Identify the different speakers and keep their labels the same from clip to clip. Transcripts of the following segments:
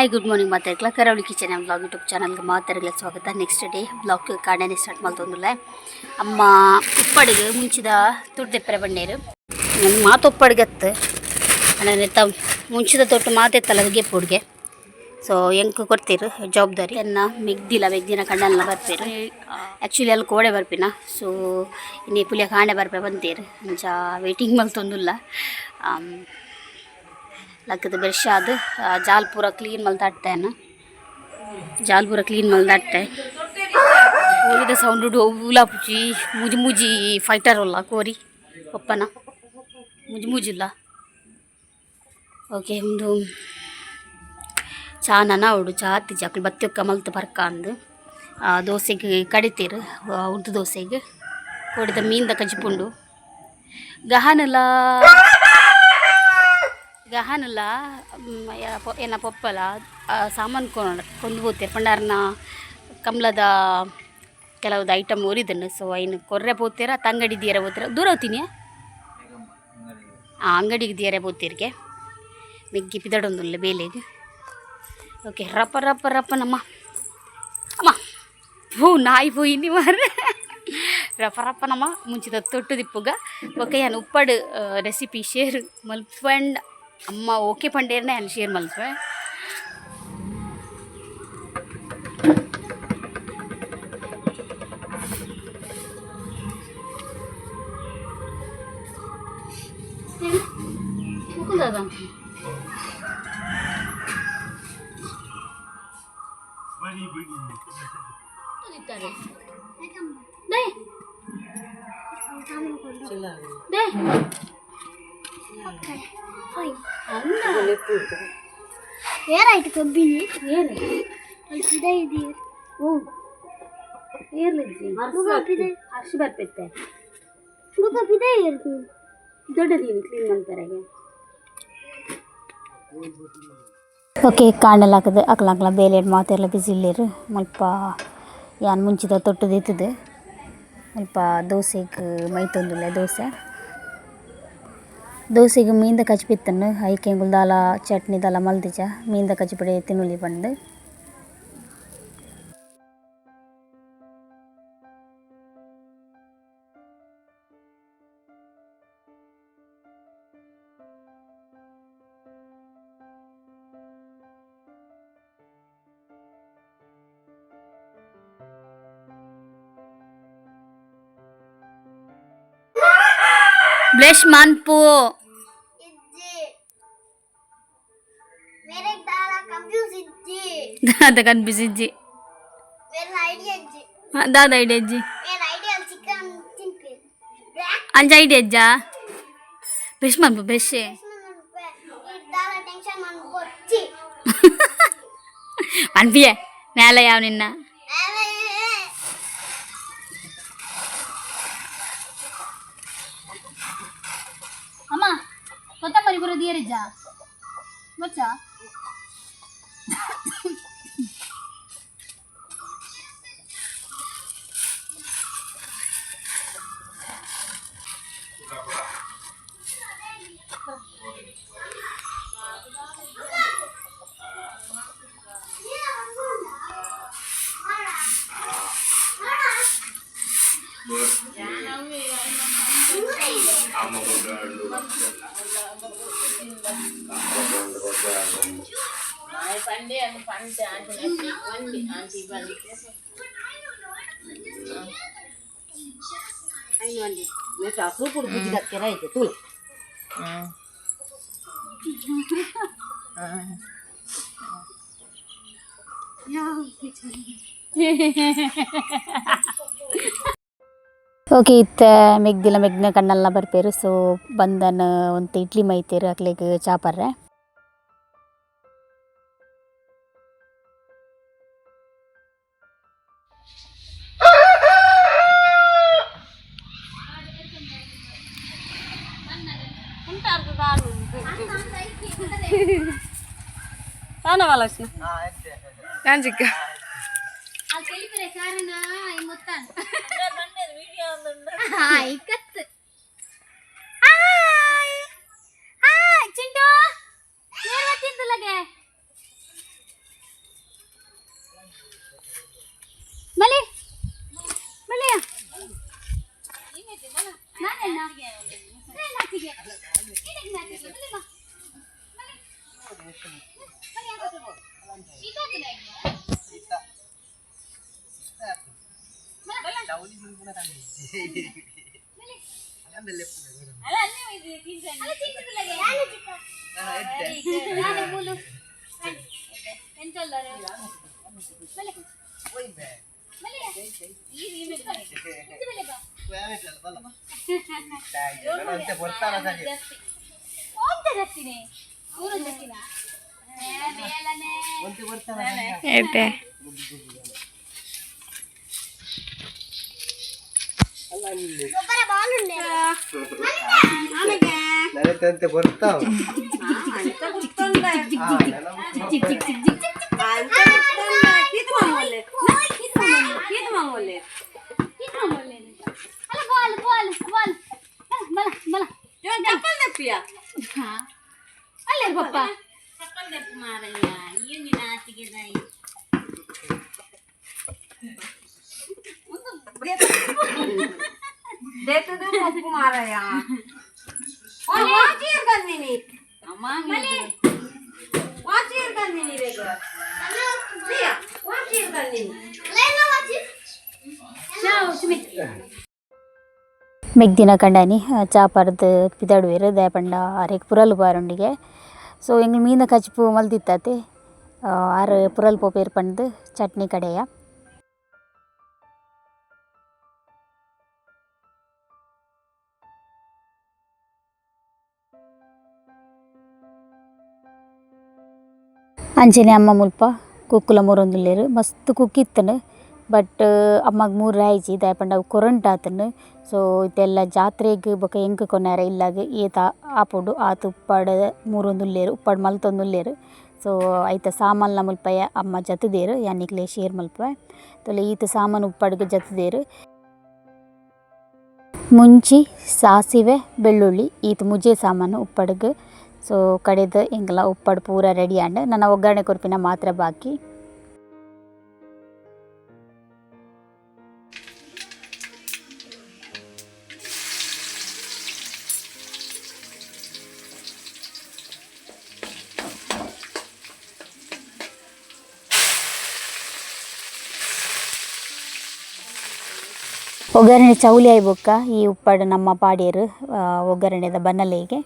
Speaker 1: Hi, good morning ಮಾತಾಡ್ಲ. ಕರಾವಳಿ kitchen blog YouTube ಚಾನಲ್ಗೆ ಮಾತಾಡಲ ಸ್ವಾಗತ. ನೆಕ್ಸ್ಟ್ ಡೇ ಬ್ಲಾಗ್ ಕಾಣನೆ ಸ್ಟಾರ್ಟ್ ಮಲ್ತೊಂದುಲ್ಲ. ಅಮ್ಮ ಉಪ್ಪಡಿಗೆ ಮುಂಚಿದ ತುಡ್ದೆಪ್ಪರೆ ಬಣ್ಣೇರು. ನನ್ನ ಮಾತು ಉಪ್ಪಡಿಗತ್ತು ಅಣ್ಣ, ಮುಂಚಿದ ತೊಟ್ಟು ಮಾತೆತ್ತಲ್ಲ ಗೆಪ್ಪುಡ್ಗೆ. ಸೊ ಎಂಕ್ ಕೊಡ್ತೀರು ಜವಾಬ್ದಾರಿ. ಎನ್ನ ಮೆಗ್ದಿಲ್ಲ, ಮೆಗ್ದಿನ ಕಣ್ಣಲ್ಲ ಬರ್ಪೇರು. ಆ್ಯಕ್ಚುಲಿ ಅಲ್ಲಿ ಕೋಡೆ ಬರ್ಪಿನ. ಸೊ ಇನ್ನೇ ಪುಲಿಯ ಕಾಂಡೆ ಬರ್ಪೆ ಬಂತೀರು. ಅಂಚ ವೇಟಿಂಗ್ ಮಲ್ತೊಂದುಲ್ಲ. ಲಕ್ಕದ ಬ್ರಷ್ ಆದ್ ಜಾಲ್ ಪೂರ ಕ್ಲೀನ್ ಮಲ್ತಾಡ್ತೇನೆ. ಜಾಲ್ ಪೂರ ಕ್ಲೀನ್ ಮಲ್ದಾಟ್ಟೆ. ಕೋರಿದ ಸೌಂಡ್ ಊಲಾಪುಜಿ. ಮುಜಿ ಮುಜಿ ಫೈಟರ್ ಅಲ್ಲ ಕೋರಿ ಪಪ್ಪನ ಮುಜಿ ಮುಜಿಲ್ಲ. ಓಕೆ, ಒಂದು ಚಾ ನನ ಅವಡು ಚಾ ಆತಿಜಿ. ಅಕ್ಲು ಬತ್ತಿಯೊಕ್ಕ ಮಲ್ತ್ ಬರ್ಕ ಅಂದ್. ದೋಸೆಗೆ ಕಡಿತೀರು, ಉರ್ದು ದೋಸೆಗೆ. ಕೋಡಿದ ಮೀನ್ದ ಕಜಿಪುಂಡು. ಗಹನಲ ಗಹನಲ ಏನ ಪೊಪ್ಪಲ ಸಾಮಾನು ಕೊಂಡು ಪೋತೆರ್ ಪಂಡಾರ್ನ ಕಮ್ಲದ ಕೆಲವು ಐಟಮ್ ಒರಿದನ್ನು. ಸೊ ಐನು ಕೊರ್ರೆ ಪೋತೀರ, ತಂಗಡಿ ದಿಯರ ಪೋತೀರ. ದೂರ ಹೋಗ್ತೀನಿ. ಅಂಗಡಿಗೆ ದಿಯರೆ ಪೋತೀರಿಗೆ. ಮೆಗ್ಗಿ ಪಿದಡೊಂದುಲ್ಲ ಬೇಲೆಗ್. ಓಕೆ, ರಪ್ಪ ರಪ್ಪ ರಪ್ಪ ನಮ್ಮ ಅಮ್ಮ ಹೂ ನಾಯಿ ಪೋಯಿನಿ ಮಾರ್ರೆ. ರಪ್ಪ ರಪ್ಪ ನಮ್ಮ ಮುಂಚಿದ ತೊಟ್ಟು ದಿಪ್ಪುಗ. ಓಕೆ, ಯಾನ್ ಉಪ್ಪಡ್ ರೆಸಿಪಿ ಶೇರ್ ಮಲ್ಪಂಡ್. ಅಮ್ಮ ಓಕೆ ಪಂಡೇರ್ನ ಯಾನ್ ಶೇರ್ ಮಲ್ಪೆ. ಮುಕುಂದದ. ದೇ ದೇ.
Speaker 2: ಏರಾಯ್ತು ಕಬ್ಬಿನಿ.
Speaker 1: ಏನು?
Speaker 2: ಅಲ್ಲಿ ಇದೆ.
Speaker 1: ಓ, ಏರ್ಲಿಜ್ಜಿ ಹರ್ಷ ಬರ್ಪೆತ್ತೆ.
Speaker 2: ಬುಕ್ಕ ಇರ್ತದೆ.
Speaker 1: ದೊಡ್ಡದೀನಿ ಕ್ಲೀನ್ ಮಾಡ್ತಾರೆ. ಓಕೆ, ಕಾಂಡಲ್ ಹಾಕದು. ಅಕ್ಲ ಅಕ್ಲ ಬೇಲೆ ಮಾತೆಲ್ಲ ಬಿಸಿ ಇಲ್ಲೇರು. ಮುಲ್ಪ ಯಾನ್ ಮುಂಚಿದ ತೊಟ್ಟುದು ಇತ್ತದು. ಮುಲ್ಪ ದೋಸೆಗೆ ಮೈತೊಂದುಲ್ಲೆ. ದೋಸೆ, ದೋಸೆಗೆ ಮೀನ್ದ ಕಜಿಪಿತ್ತನ್ನು. ಐಕ್ ಎಂಕುಲು ದಾಲ ಚಟ್ನಿ ದಾಲ ಮಲ್ದಿಜ. ಮೀನ್ದ ಕಜಿಪುಡೆ ತಿನ್ನುಲಿ ಪಂದ್. ಬ್ಲೆಶ್ ಮನ್ಪು.
Speaker 2: ಇಜ್ಜಿ, ಮೇರೆ ದಾಲ ಕನ್ಫ್ಯೂಸ್ ಇಜ್ಜಿ.
Speaker 1: ದಾದ ಕನ್ಫ್ಯೂಸ್ ಇಜ್ಜಿ?
Speaker 2: ಮೇರೆ ಐಡಿಯಾ ಇಜ್ಜಿ.
Speaker 1: ದಾದ ಐಡಿಯಾ ಇಜ್ಜಿ?
Speaker 2: ಮೇರೆ ಐಡಿಯಾ ಚಿಕನ್ ತಿನ್ಪಿ.
Speaker 1: ಅಂಚ ಐಡಿಯಾ ಇಜ್ಜಾ? ಬ್ರಷ್ ಮನ್ಪು, ಬ್ರಷ್.
Speaker 2: ದಾಲ ಟೆನ್ಷನ್ ಮನ್ಪೊಚ್ಚಿ.
Speaker 1: ಮನ್ಪಿಯೆ ಮೇಲ ಯಾವ ನಿನ್ನ. ಅಮ್ಮ, ಕೊತ್ತಂಬರಿ ಪೂರ ದಿಯರಿಜ್ಜಾ ಬೊಚ್ಚಾ?
Speaker 3: ಸೂಪುಡು ಬುಜ್ಜಿ ದಕ್ಕೆರ ಐತೆ ತೂಲ.
Speaker 1: ಓಕೆ, ಇತ್ತೆ ಮೆಗ್ದಿಲ ಮೆಗ್ನ ಕಣ್ಣೆಲ್ಲ ಬರ್ಪೇರು. ಸೊ ಬಂದನ ಒಂತೆ ಇಡ್ಲಿ ಮೈತೇರು, ಅಕ್ಲೆಗ್ ಚಾಪರ್ರೆ. ಹಾಯ್ ಕತ್. ಹಾಯ್ ಹಾಯ್ ಚಿಂಟು, ಏನ್ ತಿಂದುಲಗೆ?
Speaker 4: ಎಡ್ಡೆ.
Speaker 5: ನನಗಂತೆ ಬರ್ತಾವ.
Speaker 1: ಪಪ್ಪ. ಮೆಗ್ದಿನ ಕಂಡನಿ ಚಾ ಪರ್ದು ಪಿದಡುವೆರ್ ದಾಯೆ ಪಂಡ ಆರೆಗ್ ಪುರಲ್ ಬಾರುಂಡಿಗೆ. ಸೊ ಎಂಕ್ಲ ಮೀನ ಕಜಿಪು ಮಲ್ದಿತ್ತತೆ, ಆರ್ ಪುರಲ್ ಪೋಪೆರ್ ಪಂದ್ ಚಟ್ನಿ ಕಡೆಯ. ಅಂಚನೆ ಅಮ್ಮ ಮುಲ್ಪ ಕುಕ್ಕುಲ ಮೂರೊಂದುಲ್ಲೆರ್. ಮಸ್ತ್ ಕುಕ್ಕು ಇತ್ತುಂಡು, ಬಟ್ ಅಮ್ಮಗ್ ಮೂರು ಆಯ್ಜಿ, ದಾಯೆ ಪಂಡ ಅವು ಕೊರಂಟ್ ಆತುಂಡು. ಸೊ ಇತ್ತೆಲ್ಲ ಜಾತ್ರೆಗ್ ಬೊಕ ಎಂಕ್ ಕೊನರೆ ಇಲ್ಲಗ್ ಏತ್ ಆಪುಂಡು ಆತ್ ಉಪ್ಪಡ್ ಮೂರೊಂದುಲ್ಲೆರ್, ಉಪ್ಪಡ್ ಮಲ್ತೊಂದುಲ್ಲೆರ್. ಸೊ ಐತ ಸಾಮಾನ್ಲ ಮುಲ್ಪಯ ಅಮ್ಮ ಜತುದೆರ್, ಯಾನ್ ನಿಕ್ಲೆ ಶೇರ್ ಮಲ್ಪುವೆ. ತೂಲೆ ಈತ್ ಸಾಮಾನ್ ಉಪ್ಪಡ್ಗ್ ಜತುದೆರ್. ಮುಂಚಿ, ಸಾಸಿವೆ, ಬೆಳ್ಳುಳ್ಳಿ ಈತ್ ಮುಜೆ ಸಾಮಾನು ಉಪ್ಪಡ್ಗ್. ಸೊ ಕಡೆದ ಎಂಕ್ಲ ಉಪ್ಪಡ್ ಪೂರ ರೆಡಿ ಆಂಡ್. ನನ ಒಗ್ಗರಣೆ ಕೊರ್ಪಿನ ಮಾತ್ರ ಬಾಕಿ. ಒಗ್ಗರಣೆ ಚೌಲಿ ಆಯಿ ಬೊಕ್ಕ ಈ ಉಪ್ಪಡ್ ನಮ್ಮ ಪಾಡ್ಯೆರ್ ಒಗ್ಗರಣೆದ ಬನ್ನಲೆಗೆ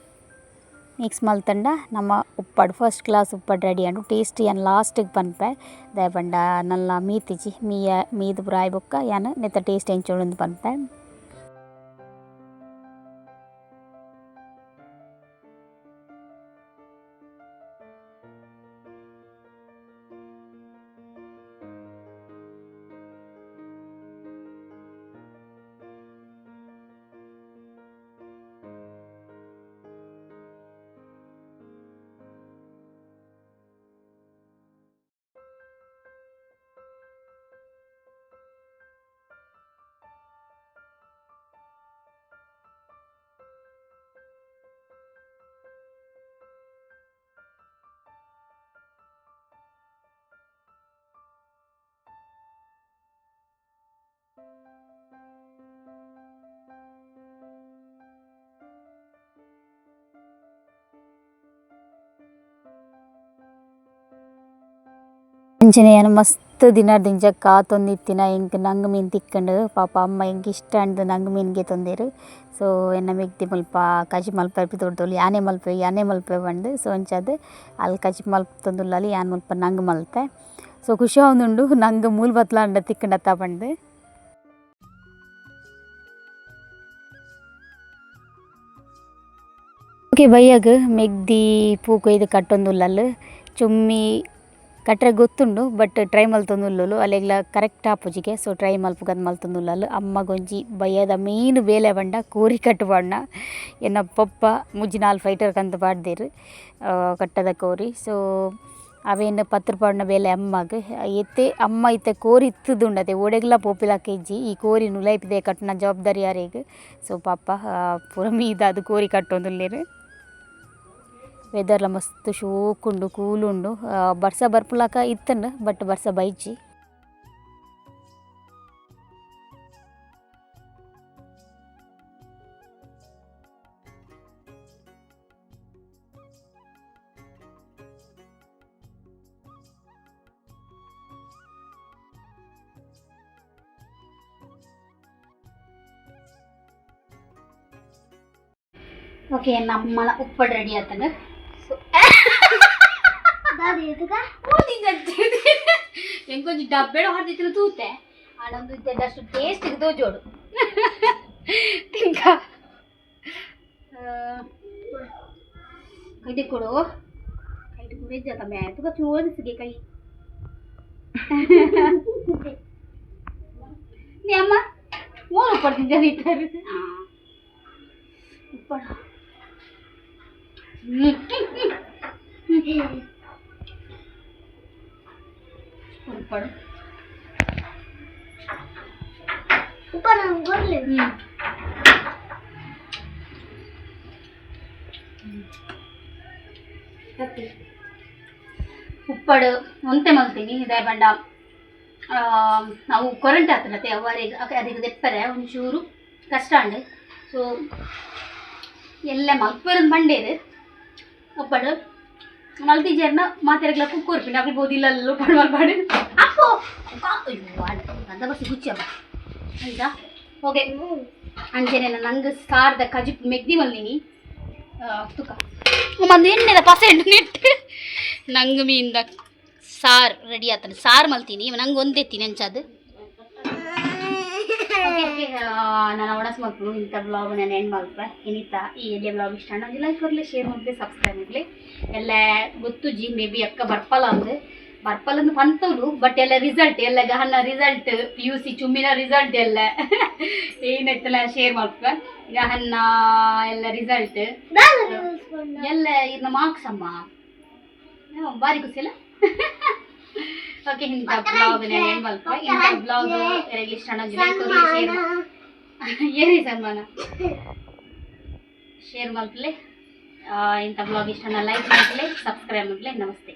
Speaker 1: ಮಿಕ್ಸ್ ಮಲ್ತಂಡ ನಮ್ಮ ಉಪ್ಪಡ್ ಫಸ್ಟ್ ಕ್ಲಾಸ್ ಉಪ್ಪಡ್ ರೆಡಿ ಆಂಡ್. ಟೇಸ್ಟ್ ಯಾನ್ ಲಾಸ್ಟಿಗೆ ಪನ್ಪೆ, ದಾಯೆ ಪಂಡ ನಲ್ಲ ಮೀತಿಜಿ ಮೀಯ ಮೀದ್ ಪೂರ ಆಯಿ ಬೊಕ್ಕ ಯಾನ್ ನೆತ್ತ ಟೇಸ್ಟ್ ಎಂಚ ಉಂಡು ಪನ್ಪೆ. ಅಂಚನೆ ಯಾನ್ ಮಸ್ತ್ ದಿನ ದಿಂಜ ಕಾತೊಂದಿತ್ತಿನ ಎಂಕ್ ನಂಗ್ ಮೀನ್ ತಿಕ್ಕಂಡು. ಪಾಪ ಅಮ್ಮ ಎಂಕ್ ಇಷ್ಟ ಅಂದ್ ನಂಗ್ ಮೀನ್ಗೆ ತೊಂದೆರ್. ಸೊ ಎನ್ನ ಮೆಗ್ದಿ ಮುಲ್ಪ ಕಜಿಪು ಮಲ್ಪರೆ ತೋಡ್ದೊಲು, ಯಾನೇ ಮಲ್ಪೆ ಯಾನೇ ಮಲ್ಪೆ ಪಂದ್. ಸೊ ಅಂಚಾದ್ ಅಲ್ ಕಜಿಪು ಮಲ್ತೊಂದುಲ್ಲಲ್, ಯಾನ್ ಮುಲ್ಪ ನಂಗ್ ಮಲ್ತೆ. ಸೊ ಖುಷಿ ಆವೊಂದುಂಡು ನಂಗ್ ಮೂಲು ಬತ್ಲಾಂಡ ತಿಕ್ಕಂಡತ್ತ ಪಂದ್. ಓಕೆ ಬಯ್ಯಗ್ ಮೆಗ್ದಿ ಪೂ ಕೊಯ್ದು ಕಟ್ಟೊಂದುಲ್ಲಲ್. ಚುಮ್ಮಿ ಕಟ್ರೆ ಗೊತ್ತುಂಡು ಬಟ್ ಟ್ರೈ ಮಲ್ತೊಂದುಲ್ಲಲು, ಅಲೆಗ್ಲ ಕರೆಕ್ಟ್ ಆಪುಜಿಗೆ. ಸೊ ಟ್ರೈ ಮಲ್ಪುಗಂದ್ ಮಲ್ತೊಂದುಲ್ಲಲ್. ಅಮ್ಮಗೊಂಜಿ ಬಯ್ಯದ ಮೇನ್ ಬೇಲೆ ಪಂಡ ಕೋರಿ ಕಟ್ಟುವಣ್ಣ. ಎನ್ನ ಪೊಪ್ಪ ಮುಜ್ಜಿ ನಾಲ್ ಫೈಟರ್ ಕಂತ್ ಪಾಡ್ದೆರ್ ಕಟ್ಟದ ಕೋರಿ. ಸೊ ಅವೇನು ಪತ್ತ್ ಪಾಡ್ನ ಬೇಲೆ ಅಮ್ಮಗ್. ಏತೆ ಅಮ್ಮ ಇತ್ತೆ ಕೋರಿ ಇತ್ತುದುಂಡತೆ ಓಡೆಗ್ಲ ಪೋಪಿಲಕ ಇಜ್ಜಿ. ಈ ಕೋರಿ ನುಲೈಪಿದೆ ಕಟ್ಟುನ ಜವಾಬ್ದಾರಿ ಯಾರೆಗ್. ಸೊ ಪಾಪ ಪೂರ ಮೀದಾದ್ ಕೋರಿ ಕಟ್ಟೊಂದುಲ್ಲೆರ್. ವೆದರ್ಲ ಮಸ್ತ್ ಶೋಕುಂಡು, ಕೂಲುಂಡು. ಬರ್ಸ ಬರ್ಪುಲಕ ಇತ್ತುಂಡು ಬಟ್ ಬರ್ಸ ಬೈಜಿ. ಓಕೆ, ನಮ್ಮನ ಉಪ್ಪಡ್ ರೆಡಿ ಆತಂಡ. ಸೊ
Speaker 2: ದಾದ ಎದುಗ?
Speaker 1: ಎಂಕೊಂಚಿ ಡಬ್ಬೆಡ ಹೊಡೆದಿತ್ತಿನ ತೂತೆ ಆಡೊಂದು ಇದ್ದಷ್ಟು ಟೇಸ್ಟ್ ತೋಜೋಡು ತಿಂಕ. ಕೈ ಕೊಡು, ಕೈ ಕುಡಿದ ತಮ್ಮ ತುಕ ಚೋದಿಸಿಗೆ ಕೈ. ನೀ ಅಮ್ಮ ಓನು ಉಪ್ಪಡು ತಿಂಜಾನೆ ಇತ್ತಾರೆ. ಉಪ್ಪಡು ಉಪ್ಪಡು.
Speaker 2: ಉಪ್ಪ ನಂಗೆ ಬರ್ಲಿ.
Speaker 1: ಉಪ್ಪಡು ಒಂತೆ ಮಲ್ತೀನಿ ಇದೇ ಬಂಡ. ನಾವು ಕೊರಂಟೆ ಆತನತೆ ಅವರಿಗೆ ಅದಕ್ಕೆ ದೆಪ್ಪರೆ ಒಂಚೂರು ಕಷ್ಟ ಉಂಡು. ಸೊ ಎಲ್ಲ ಮಲ್ಪೆರಂದು ಬಂಡೇರು ಉಪ್ಪಡು ಮಲ್ತಿಜೇರ್ನ ಮಾತೆರಗ್ಲ ಕುಕ್ಕೋರ್ಪಿನ ಅಗ್ಲು ಬೋದಿಲ್ಲ ಉಪ್ಪಡು ಮಲ್ಪಾಡು. ಅಪ್ಪೋ, ಅಯ್ಯೋ, ಅಂದ ಬಸ್ ಗುಚ್ಚಮ್ಮ ಆಯ್ತಾ? ಓಕೆ, ಅಂಚೆನೆ ನಂಗೆ ಸಾರ್ದ ಕಜಿಪ್ ಮೆಗ್ದಿ ಮಲ್ದಿನಿ. ತುಕ ಒಂದು ಎಣ್ಣೆದ ಪಸೆ ನೆಟ್ಟು ನಂಗೆ ಮೀನ್ದ ಸಾರು ರೆಡಿ ಆತನ. ಸಾರು ಮಲ್ತೀನಿ, ನಂಗೆ ಒಂದೆತ್ತೀನಿ ಅಂಚದು. ಓಕೆ, ನಾನು ಒಣಸ್ ಮಕ್ಕಳು ಇಂಥ ಬ್ಲಾಗ್ ನಾನು ಎಂಡ್ ಮಲ್ಪ. ಏನಿತ್ತ ಈ ಎಲ್ಲಿ ಬ್ಲಾಗ್ ಇಷ್ಟ ಅನ್ನೋದು ಲೈಕ್ ಬರಲಿ, ಶೇರ್ ಮಾಡಲಿ, ಸಬ್ಸ್ಕ್ರೈಬ್ ಮಾಡಲಿ. ಎಲ್ಲ ಗೊತ್ತುಜಿ, ಮೇ ಬಿ ಅಕ್ಕ ಬರ್ಪಲ್ಲ ಅಂದು ಬರ್ಪಲ್ಲ ಅಂದು ಪಂತವ್ರು. ಬಟ್ ಎಲ್ಲ ರಿಸಲ್ಟ್ ಎಲ್ಲ ಗಹನ ರಿಸಲ್ಟ್, ಪಿಯುಸಿ ಚುಮ್ಮಿನ ರಿಸಲ್ಟ್ ಎಲ್ಲ ಏನೆತ್ತಲ್ಲ ಶೇರ್ ಮಾಡ್ಪ. ಗಹನ್ನ ಎಲ್ಲ ರಿಸಲ್ಟ್ ಎಲ್ಲ ಇರ್ನ ಮಾರ್ಕ್ಸ್ ಅಮ್ಮ ಬಾರಿ ಖುಷಿ. ಓಕೆ, ಇಂಥ ಬ್ಲಾಗ್ ನಾನು ಎಂಡ್ ಮಲ್ಪ. ಇಂಥ ಬ್ಲಾಗ್ ಇಷ್ಟ ಅನ್ನೋದು ಲೈಕ್ ಕೊರ್ಲಿ, ಶೇರ್ ಏರಿ ಸನ್ಮಾನ ಶೇರ್ ಮಲ್ಪಲೆ. ಇಂಥ ಬ್ಲಾಗ್ ಇಷ್ಟ ಲೈಕ್ ಮಾಡಲಿ, ಸಬ್ಸ್ಕ್ರೈಬ್ ಮಾಡಲಿ. ನಮಸ್ತೆ.